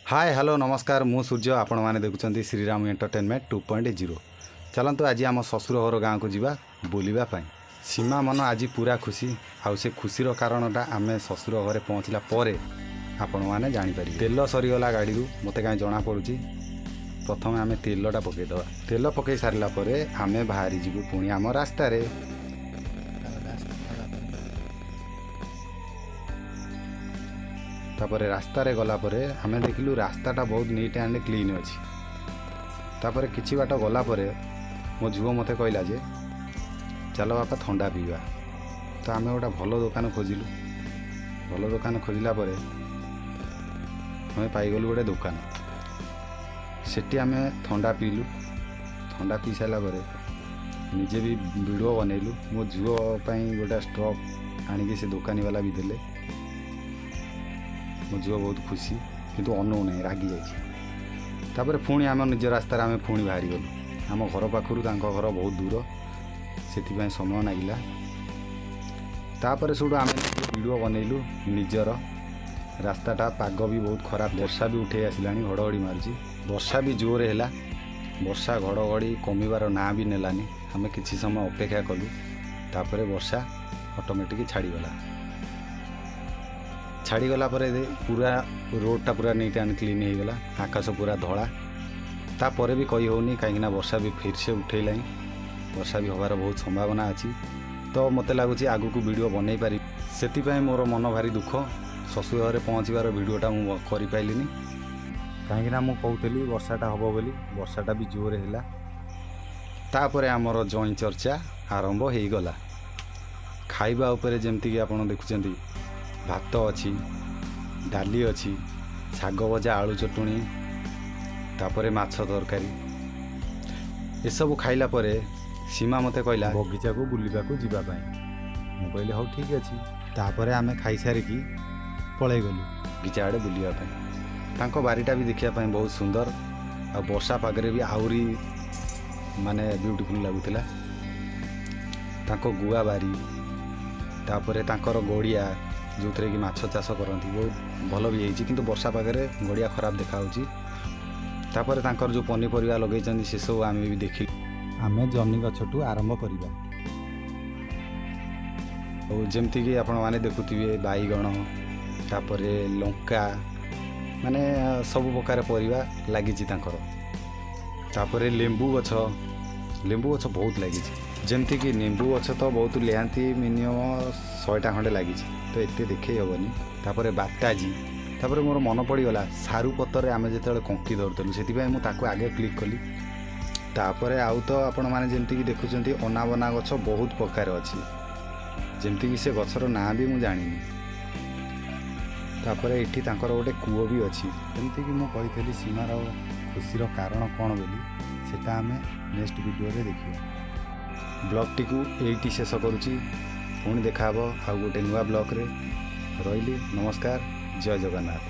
ହାଏ, hello, ନମସ୍କାର। ମୁଁ ସୂର୍ଯ୍ୟ, ଆପଣମାନେ ଦେଖୁଛନ୍ତି ଶ୍ରୀରାମ ଏଣ୍ଟରଟେନମେଣ୍ଟ 2.0। ଚାଲନ୍ତୁ, ଆଜି ଆମ ଶ୍ୱଶୁର ଘର ଗାଁକୁ ଯିବା ବୁଲିବା ପାଇଁ। ସୀମା ମନ ଆଜି ପୁରା ଖୁସି, ଆଉ ସେ ଖୁସିର କାରଣଟା ଆମେ ଶ୍ୱଶୁର ଘରେ ପହଞ୍ଚିଲା ପରେ ଆପଣମାନେ ଜାଣିପାରିବେ। ତେଲ ସରିଗଲା ଗାଡ଼ିରୁ, ମୋତେ କାହିଁ ଜଣାପଡ଼ୁଛି। ପ୍ରଥମେ ଆମେ ତେଲଟା ପକାଇଦେବା। ତେଲ ପକାଇ ସାରିଲା ପରେ ଆମେ ବାହାରି ଯିବୁ ପୁଣି ଆମ ରାସ୍ତାରେ। ତାପରେ ରାସ୍ତାରେ ଗଲା ପରେ ଆମେ ଦେଖିଲୁ ରାସ୍ତାଟା ବହୁତ ନିଟ୍ ଆଣ୍ଡ କ୍ଲିନ୍ ଅଛି। ତାପରେ କିଛି ବାଟ ଗଲା ପରେ ମୋ ଝିଅ ମୋତେ କହିଲା ଯେ ଚାଲ ବାପା, ଥଣ୍ଡା ପିଇବା। ତ ଆମେ ଗୋଟେ ଭଲ ଦୋକାନ ଖୋଜିଲୁ। ଭଲ ଦୋକାନ ଖୋଜିଲା ପରେ ଆମେ ପାଇଗଲୁ ଗୋଟେ ଦୋକାନ। ସେଠି ଆମେ ଥଣ୍ଡା ପିଇଲୁ। ଥଣ୍ଡା ପିଇ ସାରିଲା ପରେ ନିଜେ ବି ଭିଡ଼ିଓ ବନେଇଲୁ। ମୋ ଝିଅ ପାଇଁ ଗୋଟେ ଷ୍ଟ୍ରପ୍ ଆଣିକି ସେ ଦୋକାନୀ ବାଲା ବି ଦେଲେ। ମୋ ଝିଅ ବହୁତ ଖୁସି, କିନ୍ତୁ ଅନଉ ନାହିଁ, ରାଗି ଯାଇଛି। ତାପରେ ପୁଣି ଆମ ନିଜ ରାସ୍ତାରେ ଆମେ ପୁଣି ବାହାରିଗଲୁ। ଆମ ଘର ପାଖରୁ ତାଙ୍କ ଘର ବହୁତ ଦୂର, ସେଥିପାଇଁ ସମୟ ଲାଗିଲା। ତାପରେ ସେଇଠୁ ଆମେ ଭିଡ଼ିଓ ବନେଇଲୁ ନିଜର। ରାସ୍ତାଟା ପାଗ ବି ବହୁତ ଖରାପ, ବର୍ଷା ବି ଉଠେଇ ଆସିଲାଣି, ଘଡ଼ଘଡ଼ି ମାରୁଛି। ବର୍ଷା ବି ଜୋରରେ ହେଲା। ବର୍ଷା ଘଡ଼ଘଡ଼ି କମିବାର ନାଁ ବି ନେଲାନି। ଆମେ କିଛି ସମୟ ଅପେକ୍ଷା କଲୁ, ତାପରେ ବର୍ଷା ଅଟୋମେଟିକ୍ ଛାଡ଼ିଗଲା। ଛାଡ଼ିଗଲା ପରେ ପୁରା ରୋଡ଼ଟା ପୁରା ନିଟ୍ ଆଣ୍ଡ କ୍ଲିନ୍ ହେଇଗଲା, ଆକାଶ ପୁରା ଧଳା। ତାପରେ ବି କହି ହେଉନି, କାହିଁକିନା ବର୍ଷା ବି ଫିର୍ ସେ ଉଠେଇଲାଣି। ବର୍ଷା ବି ହେବାର ବହୁତ ସମ୍ଭାବନା ଅଛି। ତ ମୋତେ ଲାଗୁଛି ଆଗକୁ ଭିଡ଼ିଓ ବନେଇ ପାରିବି। ସେଥିପାଇଁ ମୋର ମନ ଭାରି ଦୁଃଖ। ଶ୍ୱଶୁର ଘରେ ପହଞ୍ଚିବାର ଭିଡ଼ିଓଟା ମୁଁ କରିପାରିଲିନି, କାହିଁକିନା ମୁଁ କହୁଥିଲି ବର୍ଷାଟା ହେବ ବୋଲି। ବର୍ଷାଟା ବି ଜୋରରେ ହେଲା। ତାପରେ ଆମର ଜଇଁ ଚର୍ଚ୍ଚା ଆରମ୍ଭ ହେଇଗଲା ଖାଇବା ଉପରେ। ଯେମିତିକି ଆପଣ ଦେଖୁଛନ୍ତି, ଭାତ ଅଛି, ଡାଲି ଅଛି, ଶାଗ ଭଜା, ଆଳୁ ଚଟୁଣି, ତାପରେ ମାଛ ତରକାରୀ। ଏସବୁ ଖାଇଲା ପରେ ସୀମା ମୋତେ କହିଲା ବଗିଚାକୁ ବୁଲିବାକୁ ଯିବା ପାଇଁ। ମୁଁ କହିଲି, ହଉ, ଠିକ୍ ଅଛି। ତାପରେ ଆମେ ଖାଇସାରିକି ପଳେଇଗଲୁ ବଗିଚା ଆଡ଼େ ବୁଲିବା ପାଇଁ। ତାଙ୍କ ବାରିଟା ବି ଦେଖିବା ପାଇଁ ବହୁତ ସୁନ୍ଦର, ଆଉ ବର୍ଷା ପାଗରେ ବି ଆହୁରି ମାନେ ବ୍ୟୁଟିଫୁଲ୍ ଲାଗୁଥିଲା। ତାଙ୍କ ଗୁଆ ବାରି, ତାପରେ ତାଙ୍କର ଗଡ଼ିଆ, ଯେଉଁଥିରେ କି ମାଛ ଚାଷ କରନ୍ତି, ବହୁତ ଭଲ ବି ହେଇଛି, କିନ୍ତୁ ବର୍ଷା ପାଗରେ ଗଡ଼ିଆ ଖରାପ ଦେଖାହେଉଛି। ତାପରେ ତାଙ୍କର ଯେଉଁ ପନିପରିବା ଲଗେଇଛନ୍ତି, ସେସବୁ ଆମେ ବି ଦେଖିଲୁ। ଆମେ ଜହ୍ନି ଗଛଠୁ ଆରମ୍ଭ କରିବା। ଆଉ ଯେମିତିକି ଆପଣମାନେ ଦେଖୁଥିବେ, ବାଇଗଣ, ତାପରେ ଲଙ୍କା, ମାନେ ସବୁ ପ୍ରକାର ପରିବା ଲାଗିଛି ତାଙ୍କର। ତାପରେ ଲେମ୍ବୁ ଗଛ, ଲେମ୍ବୁ ଗଛ ବହୁତ ଲାଗିଛି। ଯେମିତିକି ଲେମ୍ବୁ ଗଛ ତ ବହୁତ ଲିହାନ୍ତି, ମିନିମମ୍ 100ଟା ଖଣ୍ଡେ ଲାଗିଛି, ତ ଏତେ ଦେଖେଇ ହେବନି। ତାପରେ ବାତାଜି। ତାପରେ ମୋର ମନେ ପଡ଼ିଗଲା ସାରୁ ପତ୍ରରେ ଆମେ ଯେତେବେଳେ କଙ୍କି ଧରୁଥିଲୁ, ସେଥିପାଇଁ ମୁଁ ତାକୁ ଆଗେ କ୍ଲିକ୍ କଲି। ତାପରେ ଆଉ ତ ଆପଣମାନେ ଯେମିତିକି ଦେଖୁଛନ୍ତି, ଅନାବନା ଗଛ ବହୁତ ପ୍ରକାର ଅଛି, ଯେମିତିକି ସେ ଗଛର ନାଁ ବି ମୁଁ ଜାଣିନି। ତାପରେ ଏଠି ତାଙ୍କର ଗୋଟେ କୂଅ ବି ଅଛି। ଯେମିତିକି ମୁଁ କହିଥିଲି ସୀମାର ଖୁସିର କାରଣ କ'ଣ ବୋଲି, ସେଟା ଆମେ ନେକ୍ସଟ ଭିଡ଼ିଓରେ ଦେଖିବା। ବ୍ଲଗ୍ଟିକୁ ଏଇଠି ଶେଷ କରୁଛି। ପୁଣି ଦେଖାହେବ ଆଉ ଗୋଟେ ନୂଆ ବ୍ଲଗ୍ରେ। ରହିଲି, ନମସ୍କାର, ଜୟ ଜଗନ୍ନାଥ।